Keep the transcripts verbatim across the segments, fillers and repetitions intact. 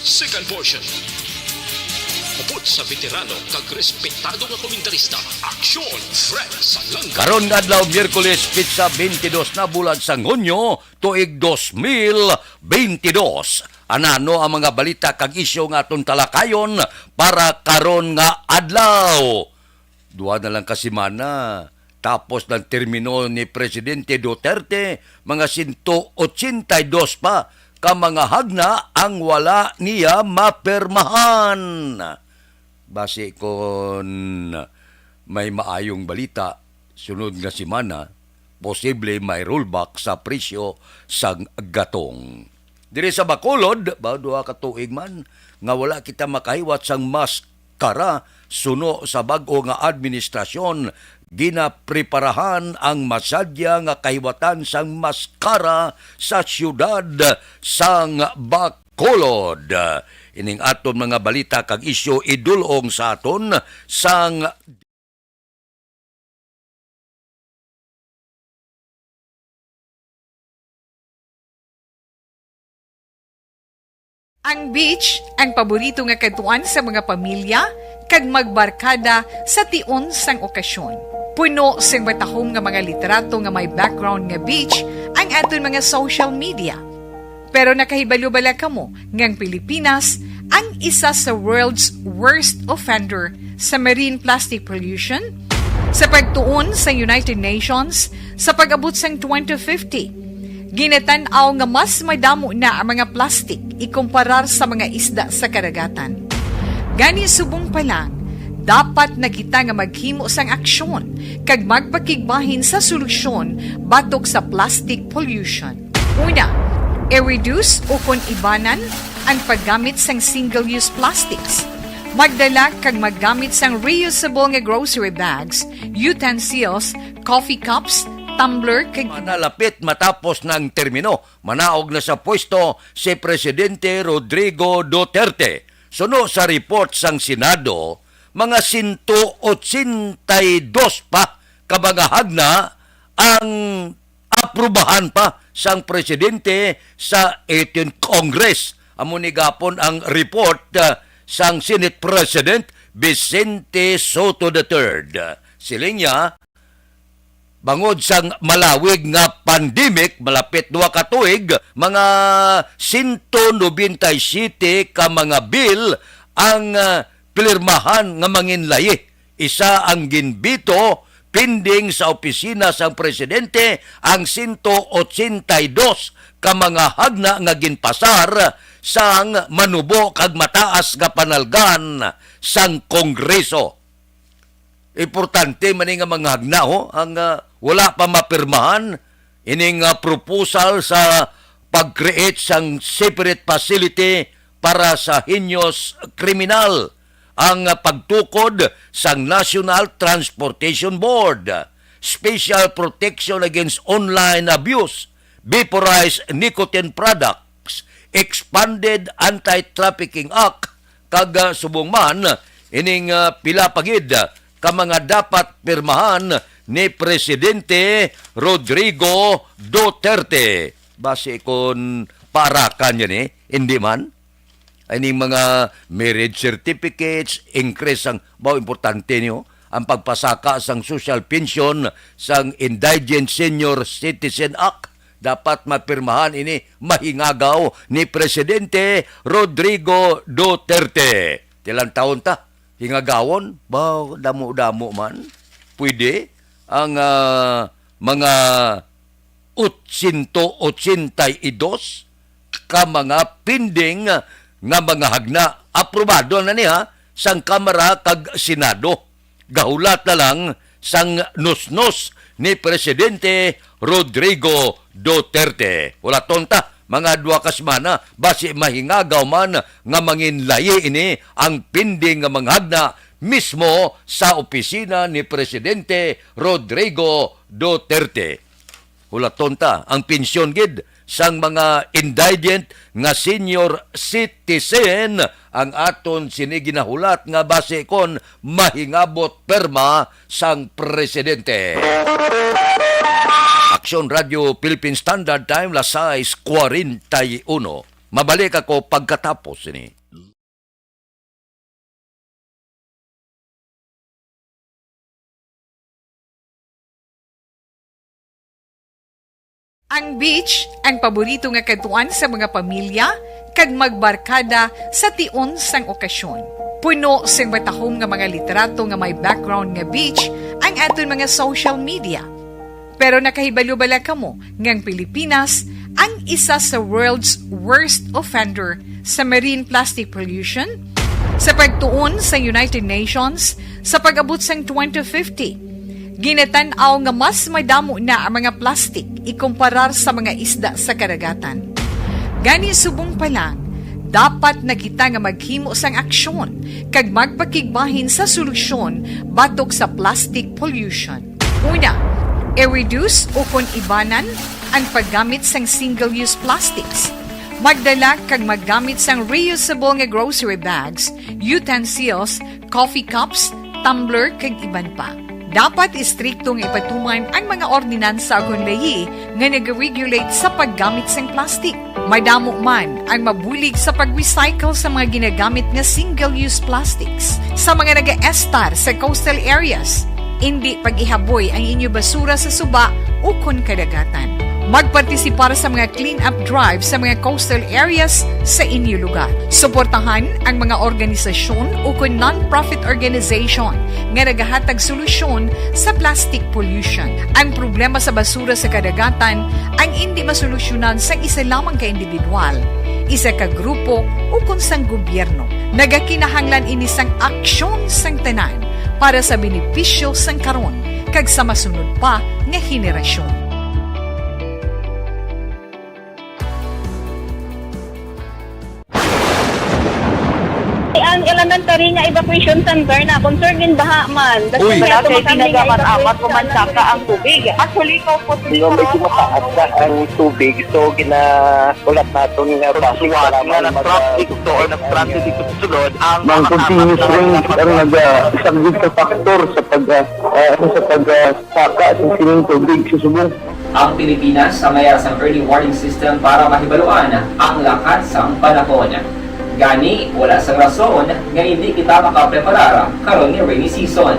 Second portion. Upod sa veterano kag respetado nga komentarista, Aksyon Fred Salanga. Karon nga adlaw, Miyerkules, petsa twenty-dos na bulan sang Hunyo, tuig dos mil twenty-dos. Anano ang mga balita kag isyu nga aton talakayon para karon nga adlaw? Dua na lang ka semana, tapos ng termino ni Presidente Duterte, mga sento otsenta y dos pa ka mga hagna ang wala niya mapirmahan. Basi kon may maayong balita, sunod nga semana, posible may rollback sa presyo sang gatong. Diri sa Bacolod, ba, duha ka tuig man nga wala kita makahiwat sang maskara suno sa bag-o nga administrasyon. Ginapreparahan ang masadya nga kahiwatan sang maskara sa siyudad sang Bacolod. Ining aton mga balita kag isyu idulong sa aton sang Ang beach, ang paborito nga kadtuan sa mga pamilya kag magbarkada sa tion sang okasyon. Puno sing matahom nga mga litrato nga may background nga beach ang aton mga social media. Pero nakahibalo bala kamo nga ang Pilipinas ang isa sa world's worst offender sa marine plastic pollution? Sa pagtuon sa United Nations, sa pag-abot sang twenty fifty, ginatan-aw nga mas madamo na ang mga plastic ikumparar sa mga isda sa karagatan. Gani, subong pa lang, dapat na kita nga maghimo sang aksyon kag magpakigbahin sa solusyon batok sa plastic pollution. Una, i-reduce o kon ibanan ang paggamit sang single-use plastics. Magdala kag maggamit sang reusable nga grocery bags, utensils, coffee cups, tumbler, kag Manalapit matapos na ang termino, manaog na sa pwesto si Presidente Rodrigo Duterte. Suno sa report sang Senado, mga sento otsenta y dos pa ka mga hagna ang aprubahan pa sang presidente sa eighteenth Congress. Amo ni gapon ang report, ah, sang Senate President Vicente Sotto the third. Siling niya, bangod sang malawig nga pandemic, malapit duha ka tuig, mga sento nobenta y siyete ka mga bill ang, ah, pirmahan nga manginlayi. Isa ang ginbito, pending sa opisina sang presidente ang sento otsenta y dos ka mga hagna nga ginpasar sang manubo kag mataas nga panalgan sang Kongreso. Importante man ni nga mga hagna, ho, ang, ah, wala pa mapirmahan ining, ah, proposal sa pag-create sang separate facility para sa heinous criminal, ang, ah, pagtukod sang National Transportation Board, Special Protection Against Online Abuse, vaporized nicotine products, expanded Anti-Trafficking Act, kag, ah, subong man ining, ah, pila pa gid ka mga dapat pirmahan ni Presidente Rodrigo Duterte. Basi kon paarakan niya ni, hindi man. Ining mga marriage certificates, increase ang, bao importante niyo, ang pagpasaka sang social pension sang Indigent Senior Citizen Act. Dapat mapirmahan ini mahingagaw ni Presidente Rodrigo Duterte. Tilang taon ta, hingagawon? Ba, damo-damo man. Pwede ang, ah, mga otsento otsenta y dos ka mga pending nga mga hagna. Aprobado na niya sang Kamara kag Senado. Gahulat na lang sang nusnos ni Presidente Rodrigo Duterte. Hulaton ta, mga duha ka semana, basi mahingagaw man nga manginlayi ini ang pending nga mga hagna mismo sa opisina ni Presidente Rodrigo Duterte. Hulaton ta, ang pensyon gid sang mga indigent nga senior citizen ang aton sini ginahulat nga basi kon mahingabot perma sang presidente. Aksyon Radio Philippine Standard Time, las sais cuarenta y uno. Mabalik ako pagkatapos sini. Ang beach ang paborito nga kadtuan sa mga pamilya kag magbarkada sa tion sang okasyon. Puno sing matahom nga mga litrato nga may background nga beach ang aton mga social media. Pero nakahibalo bala kamo nga ang Pilipinas ang isa sa world's worst offender sa marine plastic pollution? Sa pagtuon sa United Nations, sa pag-abot sang twenty fifty, ginatan-aw nga mas madamo na ang mga plastik ikumparar sa mga isda sa kadagatan. Gani, subong pa lang, dapat na kita nga maghimo sang aksyon kag magpakigbahin sa solusyon batok sa plastic pollution. Una, i-reduce ukon ibanan ang paggamit sang single-use plastics. Magdala kag maggamit sang reusable nga grocery bags, utensils, coffee cups, tumbler, kag iban pa. Dapat istrikto nga ipatuman ang mga ordinansa ukon layi nga nag-regulate sa paggamit sang plastic. Madamo man ang mabulig sa pag-recycle sa mga ginagamit nga single-use plastics. Sa mga nagaestar sa coastal areas, indi pag-ihaboy ang inyo basura sa suba ukon kadagatan. Magpartisipar sa mga clean-up drive sa mga coastal areas sa inyo lugar. Suportahan ang mga organisasyon ukon non-profit organization nga nagahatag solusyon sa plastic pollution. Ang problema sa basura sa kadagatan ang indi masolusyonan sang isa lamang ka individual, isa ka grupo, ukon sang gobyerno. Nagakinahanglan ini sang aksyon sang tanan para sa benepisyo sang karon kag sa masunod pa nga henerasyon. Ang elementary nga evacuation center na concern gin baha man. Uy! Wala kay tinagamat-amat, umansaka ang tubig. Actually, ko po Medyo mataas na ang tubig, so gina-, ulat naton nga basi Suwat nga nag-traffic to or nag-transit dito sa sulod ang Mang continuous rain ang naga-, isa gid ka factor sa pag, ah, ah, sa pag, ah, saka sa sining tubig sa subong. Ang Pilipinas ang may sang early warning system para mahibaluan ang lakat sang panahon. Gani, wala sang rason nga indi kita makapreparar karon nga rainy season.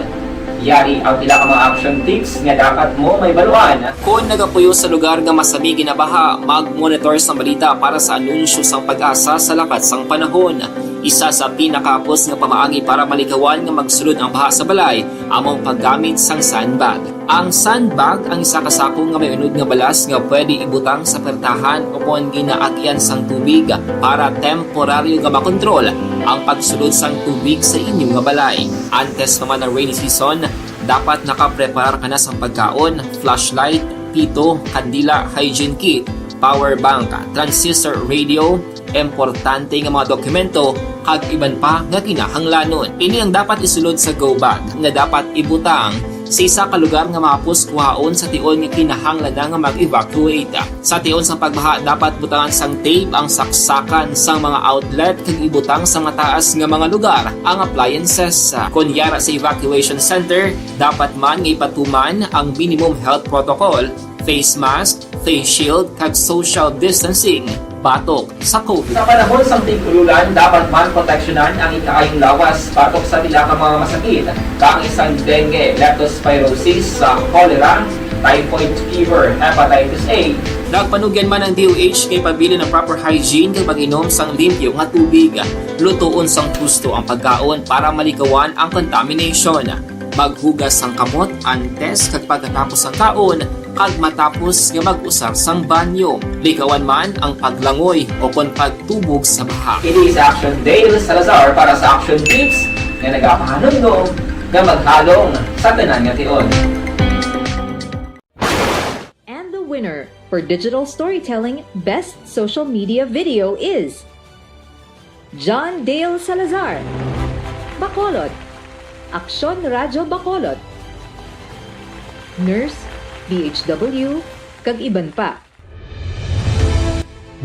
Yari ang pila ka mga action tips nga dapat mo mahibaluan. Kon nagapuyo sa lugar nga masami ginabaha, mag-monitor sang balita para sa anunsyo sang PAGASA sa lakat sang panahon. Isa sa pinakahapos nga pamaagi para malikawan nga magsulod ang baha sa balay amo ang paggamit sang sandbag. Ang sandbag ang isa ka sako nga may unod nga balas nga pwede ibutang sa pertahan ukon ginaagian sang tubig para temporaryo nga makontrol ang pagsulod sang tubig sa inyo nga balay. Antes pa man ang rainy season, dapat nakapreparar ka na sang pagkaon, flashlight, pito, kandila, hygiene kit, power bank, transistor radio, importante nga mga dokumento, kag iban pa nga kinahanglanon. Ini ang dapat isulod sa go bag nga dapat ibutang sa isa ka lugar nga mahapos kuhaon sa tion nga kinahanglan na nga mag-evacuate. Sa tion sang pagbaha, dapat butangan sang tape ang saksakan sang mga outlet kag ibutang sa mataas nga mga lugar ang appliances. Kon yara sa evacuation center, dapat man nga ipatuman ang minimum health protocol, face mask, face shield, kag social distancing batok sa COVID. Sa panahon sang tig-ululan, dapat man proteksyonan ang ikaayong lawas batok sa pila ka mga masakit, kaangay sang dengue, leptospirosis, sa cholera, typhoid fever, hepatitis A. Nagpanugyan man ang D O H nga ipabilin ang proper hygiene kag mag-inom sang limpyo nga tubig. Lutoon sang husto ang pagkaon para malikawan ang contamination. Maghugas sang kamot antes kag pagkatapos sang kaon, kag matapos nga mag-usar sang banyo. Likawan man ang paglangoy o kon pagtubog sa baha. Ini si Action Dale Salazar para sa Action Tips nga nagapahanumdom nga maghalong sa tanan nga tion. And the winner for digital storytelling best social media video is John Dale Salazar, Bacolod, Aksyon Radyo Bacolod, Nurse, D H W, kag iban pa.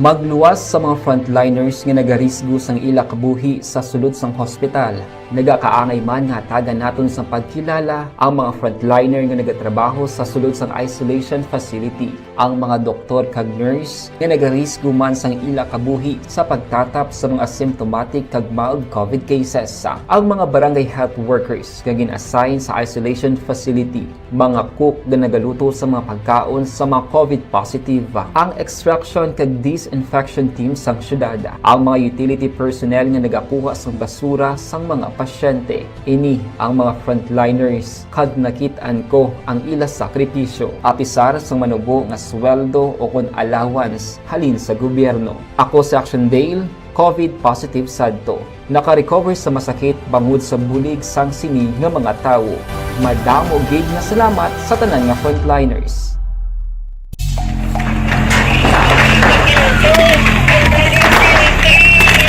Magluwas sa mga frontliners nga nagarisgo sang ila kabuhi sa sulod sang hospital. Nagakaangay man nga hatagan naton sang pagkilala ang mga frontliner nga nagatrabaho sa sulod sang isolation facility, ang mga doktor kag nurse nga nagarisgo man sang ila kabuhi sa pagtatap sa mga asymptomatic kag mild covid cases, ang mga barangay health workers nga gin-assign sa isolation facility, mga cook nga nagaluto sa mga pagkaon sa mga covid positive, ang extraction kag disinfection team sang syudad, ang mga utility personnel nga nagakuha sang basura sang mga pasyente. Ini ang mga frontliners, kag nakit-an ko ang ila sakripisyo, apisar sang manubo nga sweldo o kon allowance halin sa gobyerno. Ako si Action Dale, covid positive sadto. Naka-recover sa masakit bangod sa bulig sang sini nga mga tawo. Madamo gid nga salamat sa tanan nga frontliners.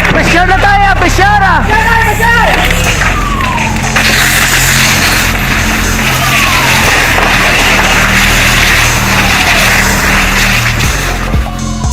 Pressure na tayo, pressure ah!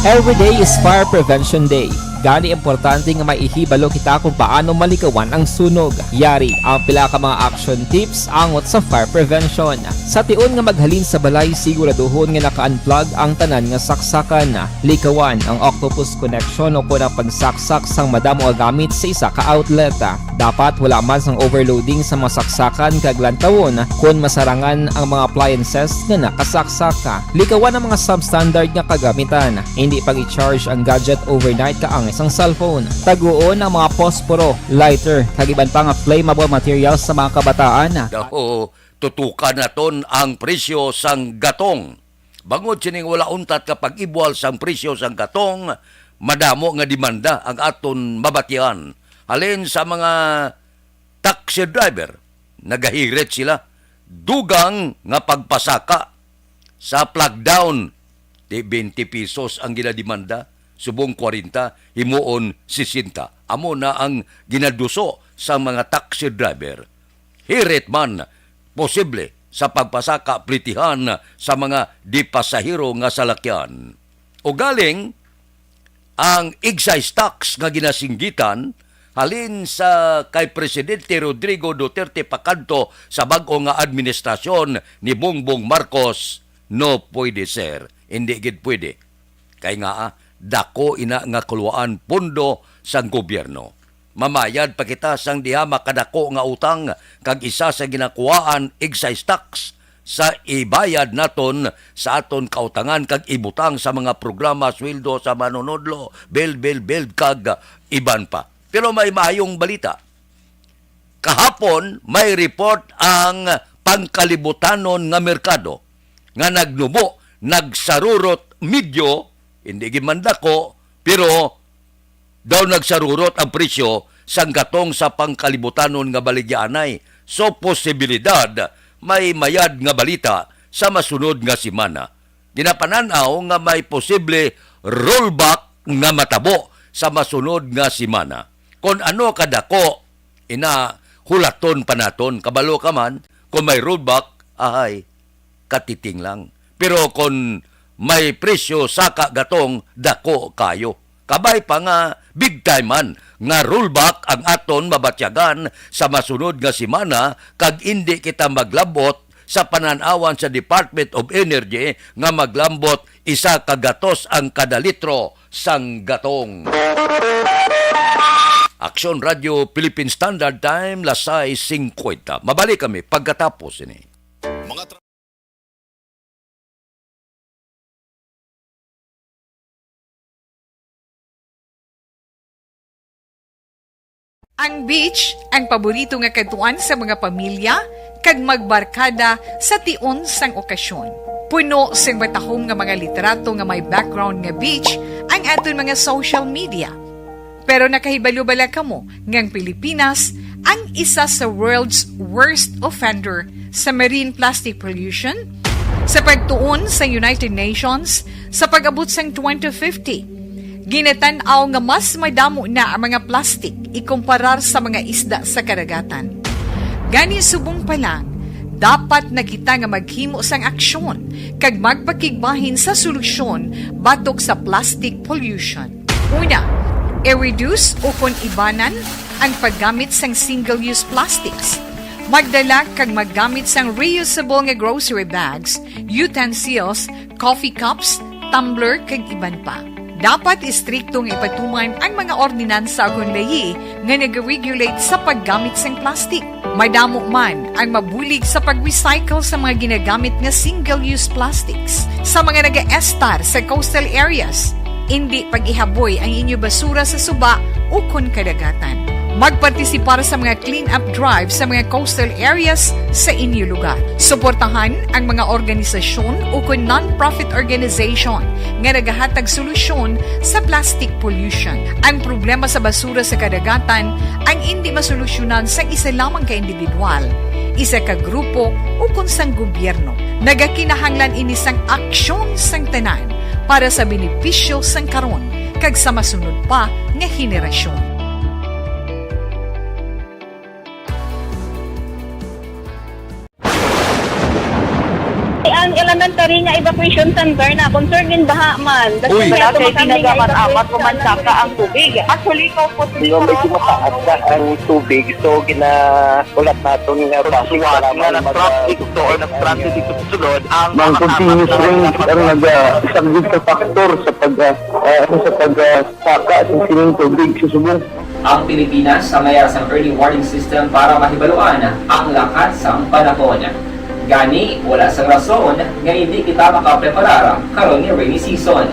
Every day is Fire Prevention Day. Gani, importante nga may ihibalo kita kung paano malikawan ang sunog. Yari ang pila ka mga action tips angot sa fire prevention. Sa tion nga maghalin sa balay, siguraduhon nga naka-unplug ang tanan nga saksakan. Likawan ang octopus connection o kon ang pagsaksak sang madamo nga gamit sa isa ka outlet. Dapat wala man sang overloading sa mga saksakan kag lantawon kon masarangan ang mga appliances nga nakasaksak. Likawan ang mga substandard nga kagamitan. Hindi pag-i-charge ang gadget overnight kaangay sang cellphone. Taguon ang mga posporo, lighter, kag iban pa nga flammable materials sa mga kabataan. Daho, tutukan naton ang presyo sang gatong. Bangod sining wala untat ka pag-ibwal sang presyo sang gatong, madamo nga demanda ang aton mabatian halin sa mga taxi driver. Nagahirit sila dugang nga pagpasaka sa flag down. Di twenty pesos ang ginademanda, subong kwarenta, himuon sesenta. Amo na ang ginaduso sa mga taxi driver. Hirit man, posible sa pagpasaka plitihan sa mga di pasahero nga salakyan. Ugaling, ang excise tax nga ginasinggitan halin sa kay Presidente Rodrigo Duterte pakadto sa bag-o nga administrasyon ni Bongbong Marcos, no pwede, sir. Hindi gid pwede. Kay nga, ah, dako ina nga kuluwaan pondo sang gobyerno. Mamayad pa kita sang diha makadako nga utang, kag isa sa ginakuhaan excise tax sa ibayad naton sa aton kautangan kag ibutang sa mga programa, sweldo sa manunodlo, build, build, build, kag iban pa. Pero may maayong balita. Kahapon, may report ang pangkalibutanon nga merkado nga nagnubo, nagsarurot medyo, hindi gid man dako, pero daw nagsarurot ang presyo sang gatong sa pangkalibutanon nga baligyaanay. So, posibilidad may mayad nga balita sa masunod nga semana. Ginapanan-aw nga may posible rollback nga matabo sa masunod nga semana. Kon ano kadako, ina, hulaton pa naton. Kabalo ka man, kung may rollback, ahay, katiting lang. Pero kon may presyo saka gatong, dako kayo. Kabay pa nga big time man nga rollback ang aton mabatyagan sa masunod nga semana, kag indi kita maglabot sa panan-awan sa Department of Energy nga maglambot isa ka gatos ang kada litro sang gatong. Aksyon Radio Philippine Standard Time, las sais singkwenta. Mabalik kami pagkatapos ini. Mga tra- Ang beach, ang paborito nga kadtuan sa mga pamilya kag magbarkada sa tion sang okasyon. Puno sing matahom nga mga litrato nga may background nga beach ang aton mga social media. Pero nakahibalo bala kamo nga ang Pilipinas ang isa sa world's worst offender sa marine plastic pollution? Sa pagtuon sa United Nations, sa pag-abot sang twenty fifty, ginatan-aw nga mas madamo na ang mga plastik ikumparar sa mga isda sa kadagatan. Gani, subong pa lang, dapat na kita nga maghimo sang aksyon kag magpakigbahin sa solusyon batok sa plastic pollution. Una, I-reduce ukon ibanan ang paggamit sang single-use plastics. Magdala kag maggamit sang reusable nga grocery bags, utensils, coffee cups, tumbler, kag iban pa. Dapat istrikto nga ipatuman ang mga ordinansa ukon layi nga nag-regulate sa paggamit sang plastic. Madamo man ang mabulig sa pag-recycle sa mga ginagamit nga single-use plastics. Sa mga nagaestar sa coastal areas, indi pag-ihaboy ang inyo basura sa suba ukon kadagatan. Magpartisipar sa mga clean-up drive sa mga coastal areas sa inyo lugar. Suportahan ang mga organisasyon ukon non-profit organization nga nagahatag solusyon sa plastic pollution. Ang problema sa basura sa kadagatan ang indi masolusyonan sang isa lamang ka individual, isa ka grupo, ukon sang gobyerno. Nagakinahanglan ini sang aksyon sang tanan para sa benepisyo sang karon kag sa masunod pa nga henerasyon. Ang elementary nga evacuation center na concern gid baha man. Uy. Wala kay ginagaman amat, pumansaka ang tubig. Actually, ikaw po, medyo mataas na ang tubig, so ginahulat naton nga basi nga nag-traffic to or nag-transit dito sa sulod ang mga continuous rain ang nag-, ah, isang sa factor sa pag, ah, ah, ano, sa pag, ah, saka sa sining tubig sa subong. Ang Pilipinas ang may ara sang early warning system para mahibaluan ang lakat sang panahon. Gani, wala sang rason nga indi kita makapreparar karon nga rainy season.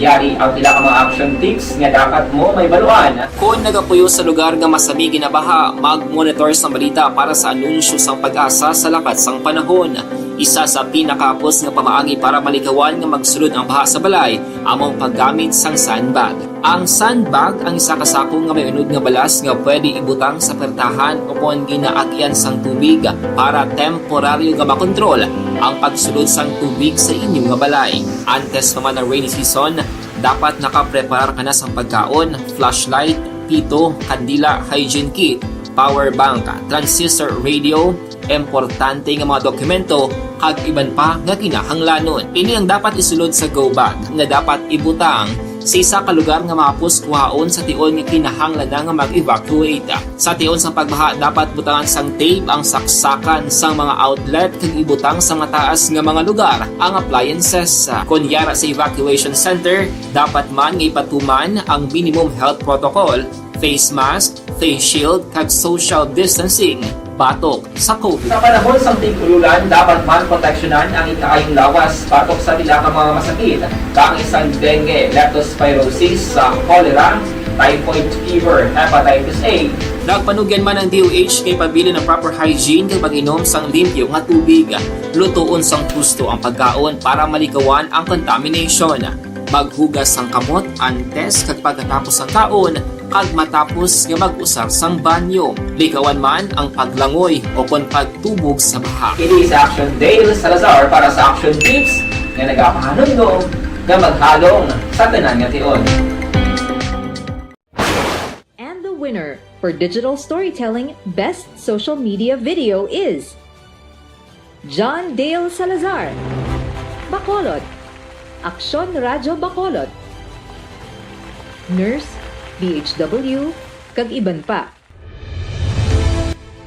Yari ang pila ka mga action tips nga dapat mo mahibaluan. Kon nagapuyo sa lugar nga masami ginabaha, mag-monitor sang balita para sa anunsyo sang PAGASA sa lakat sang panahon. Isa sa pinakahapos nga pamaagi para malikawan nga magsulod ang baha sa balay amo ang paggamit sang sandbag. Ang sandbag ang isa ka sako nga may unod nga balas nga pwede ibutang sa pertahan o kon ginaagyan sang tubig para temporaryo nga makontrol ang pagsulod sang tubig sa inyo nga balay. Antes pa man ang rainy season, dapat nakapreparar ka na sang pagkaon, flashlight, pito, kandila, hygiene kit, power bank, transistor radio, importante nga mga dokumento, kag iban pa nga kinahanglanon. Ini ang dapat isulod sa go bag nga dapat ibutang sa isa ka lugar nga mahapos kuhaon sa tion nga kinahanglan na nga mag-evacuate. Sa tion sang pagbaha, dapat butangan sang tape ang saksakan sang mga outlet kag ibutang sa mataas nga mga lugar ang appliances. Kon yara sa evacuation center, dapat man nga ipatuman ang minimum health protocol, face mask, face shield, kag social distancing batok sa COVID. Sa panahon sang tig-ulolan, dapat man proteksyonan ang ikaayong lawas batok sa pila ka mga masakit, kaangay sang dengue, leptospirosis, sa cholera, typhoid fever, hepatitis A. Nagpanugyan man ang D O H nga ipabilin ang proper hygiene kag pag-inom sang limpyo nga tubig. Lutoon sang husto ang pagkaon para malikawan ang contamination. Maghugas sang kamot antes kag pagkatapos sang kaon, kag matapos nga mag-usar sang banyo. Likawan man ang paglangoy o kon pagtubog sa baha. Ini si Action Dale Salazar para sa Action Tips nga nagapahanumdom nga maghalong sa tanan nga tion. And the winner for digital storytelling best social media video is John Dale Salazar, Bacolod, Aksyon Radyo Bacolod, nurse, D H W, kag iban pa.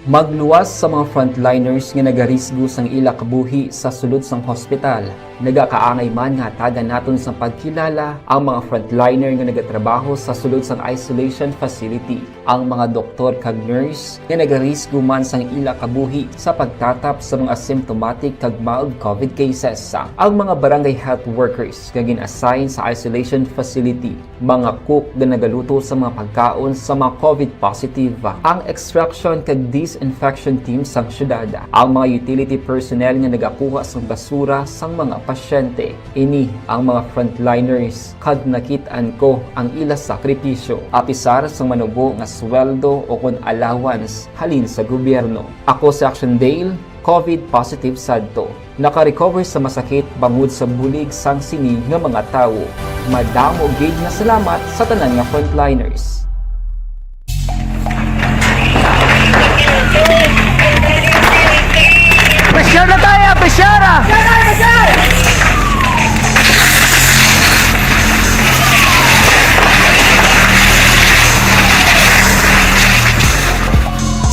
Magluwas sa mga frontliners nga nagarisgo sang ila kabuhi sa sulod sang hospital. Nagakaangay man nga hatagan naton sang pagkilala ang mga frontliner nga nagatrabaho sa sulod sang isolation facility, ang mga doktor kag nurse nga nagarisgo man sang ila kabuhi sa pagtatap sa mga asymptomatic kag mild COVID cases, ang mga barangay health workers nga gin-assign sa isolation facility, mga cook nga nagaluto sa mga pagkaon sa mga COVID positive, ang extraction kag disinfection team sang syudad, ang mga utility personnel nga nagakuha sang basura sang mga pasyente. Ini ang mga frontliners, kag nakit-an ko ang ila sakripisyo, apisar sang manubo nga sweldo o kon allowance halin sa gobyerno. Ako si Action Dale, COVID positive sadto. Naka-recover sa masakit bangod sa bulig sang sini nga mga tawo. Madamo gid nga salamat sa tanan nga frontliners. Pressure na tayo! Pressure na!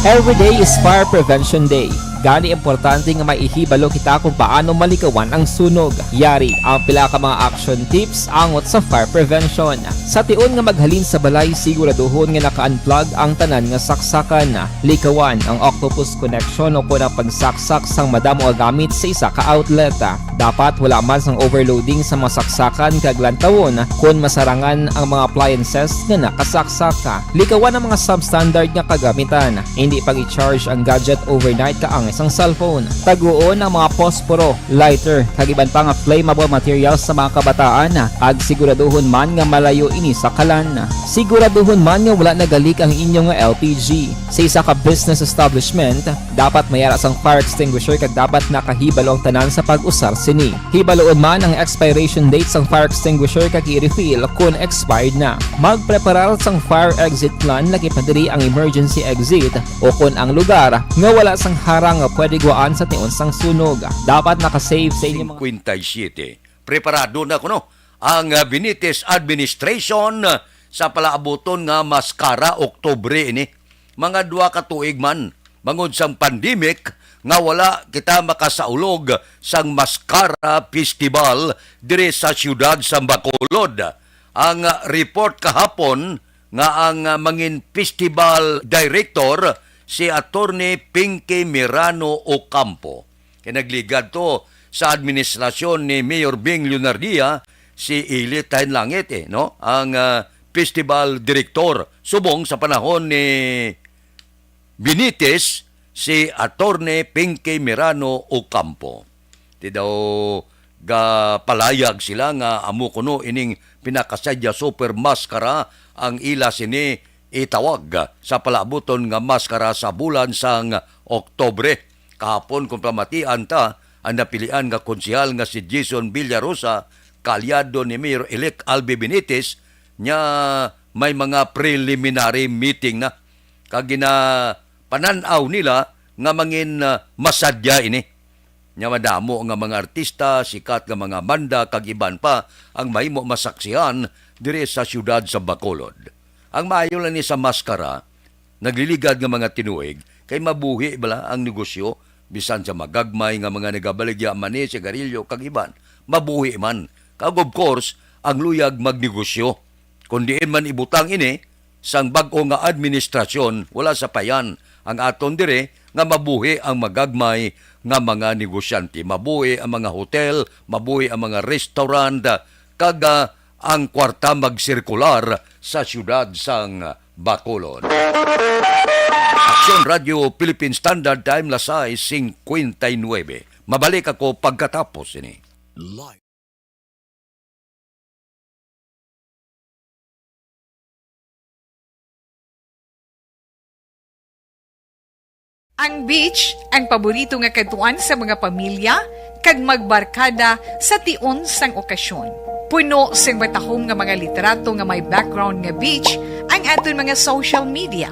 Every day is Fire Prevention Day. Gani, importante nga may ihibalo kita kung paano malikawan ang sunog. Yari ang pila ka mga action tips angot sa fire prevention. Sa tion nga maghalin sa balay, siguraduhon nga naka-unplug ang tanan nga saksakan. Likawan ang octopus connection o kon ang pagsaksak sang madamo nga gamit sa isa ka outlet. Dapat wala man sang overloading sa mga saksakan kag lantawon kon masarangan ang mga appliances nga nakasaksak. Likawan ang mga substandard nga kagamitan. Hindi pag-i-charge ang gadget overnight kaangay sang cellphone. Taguon ang mga posporo, lighter, kag iban pa nga flammable materials sa mga kabataan, kag siguraduhon man nga malayo ini sa kalan. Siguraduhon man nga wala nagalik ang inyo nga L P G. Sa isa ka business establishment, dapat may ara sang fire extinguisher kag dapat nakahibalo ang tanan sa pag-usar sini. Hibaloon man ang expiration date sang fire extinguisher kag i-refill kon expired na. Magpreparar sang fire exit plan, lakip na diri ang emergency exit o kon ang lugar nga wala sang harang nga pwede guwaan sa tion sang sunog. Dapat naka-save sa inyo mga Singkwenta y siyete. Preparado na kuno ang, ah, Benitez administration, ah, sa palaabuton nga Mascara, Oktubre ini. Mga duha ka tuig man, bangod sang pandemic, nga wala kita makasaulog sang Mascara Festival diri sa siyudad sa Bacolod. Ang, ah, report kahapon nga ang, ah, mangin festival director si Attorney Pinky Mirano Ocampo. Kay nagligad to sa administrasyon ni Mayor Bing Leonardia, si Eli Tahinlangit, eh, no? Ang, ah, festival director. Subong sa panahon ni Benitez, si Attorney Pinky Mirano Ocampo. Ti daw gapalayag sila nga amo kuno ining pinakasadya super maskara ang ila sini itawag sa palaabuton nga maskara sa bulan sang Oktubre. Kahapon, kung pamatian ta, ang napilian nga konsehal nga si Jason Villarosa, kaalyado ni Mayor-elect Albi Benitez, nya may mga preliminary meeting na. Kag ginapanan-aw nila nga mangin, ah, masadya ini. Nya madamo nga mga artista, sikat nga mga banda, kag iban pa ang mahimo masaksihan diri sa siyudad sa Bacolod. Ang maayo lang ni sa maskara, nagliligad nga mga tinuig, kay mabuhi bala ang negosyo, bisan sa magagmay nga mga nagabaligya mani, sigarilyo, kag iban. Mabuhi man. Kag of course, ang luyag magnegosyo. Kon diin man ibutang ini, sang bag-o nga administrasyon, wala sapayan ang aton diri nga mabuhi ang magagmay nga mga negosyante, mabuhi ang mga hotel, mabuhi ang mga restaurant, kag, ah, ang kwarta magsirkular sa siyudad sang Bacolod. Aksyon Radio Philippine Standard Time, las sais singkwenta y nuebe. Mabalik ako pagkatapos ini. Ang beach, ang paborito nga kadtuan sa mga pamilya, kag magbarkada sa tion sang okasyon. Puno sing matahom nga mga litrato nga may background nga beach ang aton mga social media.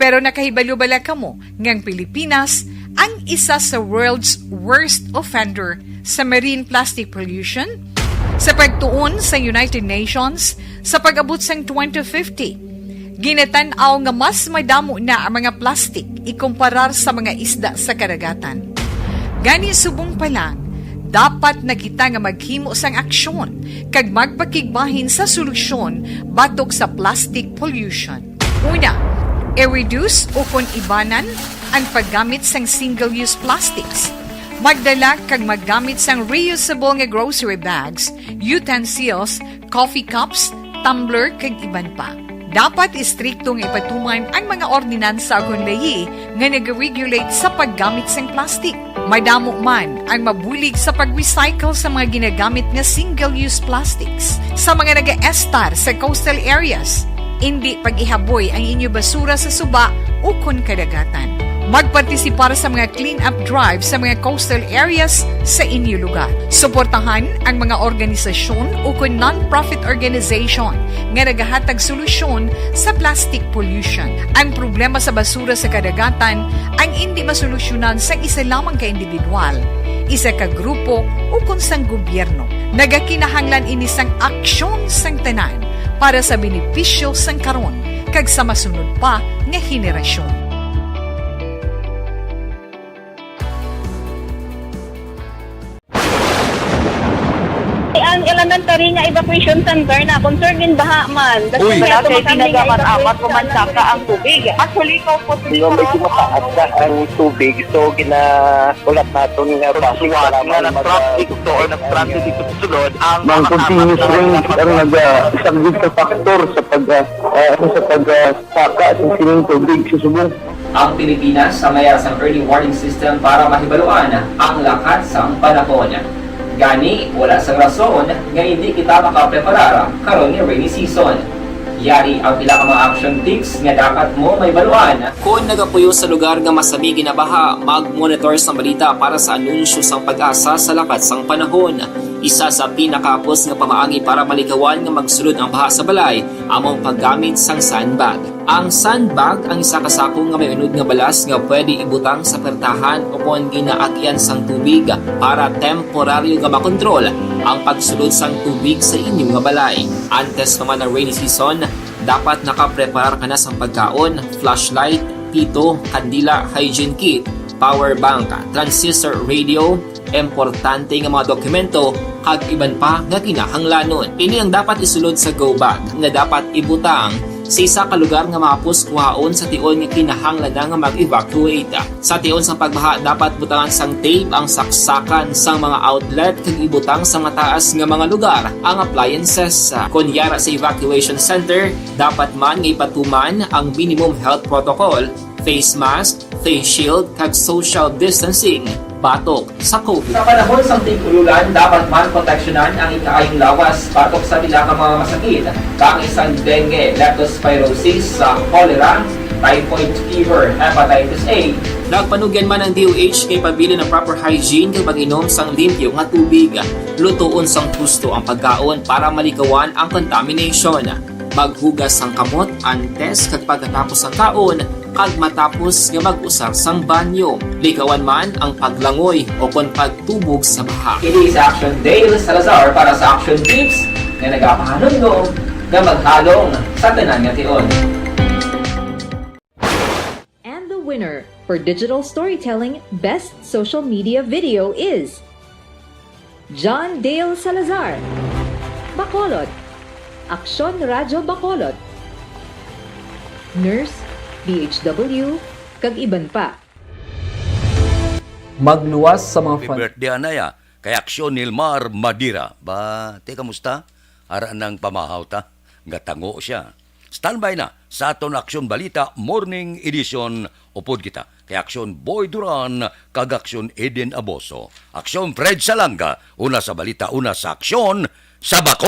Pero nakahibalo bala kamo nga ang Pilipinas ang isa sa world's worst offender sa marine plastic pollution? Sa pagtuon sa United Nations, sa pag-abot sang twenty fifty, ginatan-aw nga mas madamo na ang mga plastic ikumparar sa mga isda sa kadagatan. Gani, subong pa lang, dapat na kita nga maghimo sang aksyon kag magpakigbahin sa solusyon batok sa plastic pollution. Una, i-reduce o kon ibanan ang paggamit sang single-use plastics. Magdala kag maggamit sang reusable nga grocery bags, utensils, coffee cups, tumbler, kag iban pa. Dapat istrikto nga ipatuman ang mga ordinansa ukon layi nga nag-regulate sa paggamit sang plastic. Madamo man ang mabulig sa pag-recycle sa mga ginagamit nga single-use plastics. Sa mga nagaestar sa coastal areas, indi pag-ihaboy ang inyo basura sa suba ukon kadagatan. Magpartisipar sa mga clean-up drive sa mga coastal areas sa inyo lugar. Suportahan ang mga organisasyon ukon non-profit organization nga nagahatag solusyon sa plastic pollution. Ang problema sa basura sa kadagatan ang indi masolusyonan sa isa lamang ka individual, isa ka grupo, ukon sang gobyerno. Nagakinahanglan ini sang aksyon sang tanan para sa benepisyo sang karon kag sa masunod pa nga henerasyon. Ang elementary nga evacuation center na concern in baha man. Uy. Wala kay ginagamit-amat o mansaka ang tubig. Actually, ikaw po, medyo mataas na ang tubig, so gina-, ulat naton nga base nga mag-, nag-traffic to or nag-transit dito sa sulod ang mga continuous rains ang nag-, ah, isang big factor sa pag, ah, ah, sa pag, ah, saka sa sining tubig sa subong. Ang Pilipinas sa mayara sang early warning system para mahibaluan ang lakat sang panahon. Gani, wala sang rason nga hindi kita makapreparar karon nga rainy season. Yari ang pila ka mga action tips nga dapat mo mahibaluan. Kon nagapuyo sa lugar nga masami ginabaha, mag-monitor sang balita para sa anunsyo sang PAGASA sa lakat sang panahon. Isa sa pinakahapos nga pamaagi para malikawan nga magsulod ang baha sa balay amo ang paggamit sang sandbag. Ang sandbag ang isa ka sako nga may unod nga balas nga pwede ibutang sa pertahan o kon ginaagyan sang tubig para temporaryo nga makontrol ang pagsulod sang tubig sa inyo nga balay. Antes pa man ang rainy season, dapat nakapreparar ka na sang pagkaon, flashlight, pito, kandila, hygiene kit, power bank, transistor radio, importante nga mga dokumento, kag iban pa nga kinahanglanon. Ini ang dapat isulod sa go bag nga dapat ibutang sa isa ka lugar nga mahapos kuhaon sa tion nga kinahanglan na nga mag-evacuate. Sa tion sang pagbaha, dapat butangan sang tape ang saksakan sang mga outlet kag ibutang sa mataas nga mga lugar ang appliances. Kon yara sa evacuation center, dapat man nga ipatuman ang minimum health protocol, face mask, face shield, kag social distancing batok sa COVID. Sa panahon sang tig-ululan, dapat man proteksyonan ang ikaayong lawas batok sa pila ka mga masakit, kaangay sang dengue, leptospirosis, sa cholera, typhoid fever, hepatitis A. Nagpanugyan man ang D O H nga ipabilin ang proper hygiene kag pag-inom sang limpyo nga tubig. Lutoon sang husto ang pagkaon para malikawan ang contamination. Maghugas sang kamot antes kag pagkatapos sang kaon kag matapos nga mag-usar sang banyo. Likawan man ang paglangoy o kon pagtubog sa baha. Ini si Action Dale Salazar para sa Action Tips nga nagapahanumdom nga maghalong sa tanan nga tion. And the winner for digital storytelling best social media video is John Dale Salazar, Bacolod, Aksyon Radyo Bacolod, Nurse, D H W, kag iban pa. Magluwas sa mga Happy fan- birthday, anay, ah, kay Aksyon Nilmar Madira. Ba, te, kamusta? Ara nang pamahaw ta, nga tango siya. Standby na sa aton Aksyon Balita Morning Edition. Upod kita kay Aksyon Boy Duran kag Aksyon Eden Aboso. Aksyon Fred Salanga, una sa balita, una sa aksyon, sa Bacolod.